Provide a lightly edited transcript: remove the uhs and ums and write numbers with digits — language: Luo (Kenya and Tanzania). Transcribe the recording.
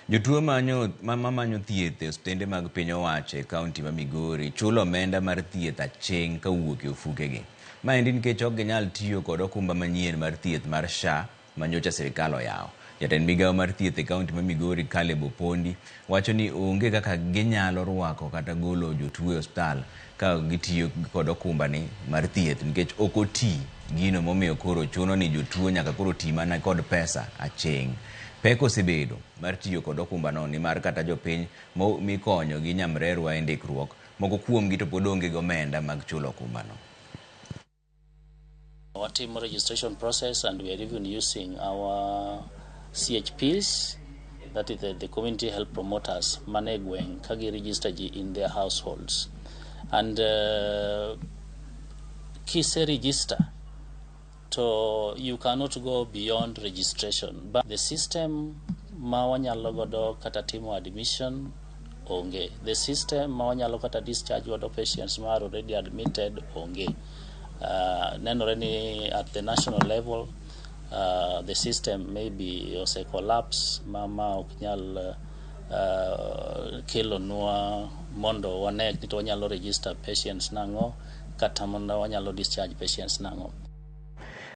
Jotuo mamanyo thieth e osiptende mag piny owacho e kaunti ma Migori chulo omenda mar thieth aching' kawuok e ofukegi. Maendi nikech ok ginyal tiyo kod okumba manyien mar thieth mar SHA ma nyocha sirkal oyawo. Jatend migawo mar thieth e kaunti ma Migori Caleb Opondi wacho ni onge kaka ginyalo rwako kata golo jotuo e osiptal ka gitiyo kod okumbani mar thieth nikech ok oti gino momiyo koro chuno ni jotuo nyaka koro ti mana kod pesa aching'. Pek osebedo mar tiyo kod okumbano nimar kata jopiny mikonyo gi nyamrerwa e ndikruok moko kuomgi to pod onge gi omenda mag chulo okumbano. Watimo registration process and we are even using our CHPs, that is the community health promoters, mane gweng' ka gi register ji in their households. And kise register to you cannot go beyond registration. But the system ma wanyalo godo kata timo admission onge. The system ma wanyalo kata discharge godo patients ma are already admitted onge. Nenore ni at the national level the system maybe ose collapse ma ok nyal kelonwa mondo wane ni to wanyalo register patients nang'o kata mondo wanyalo discharge patients nang'o.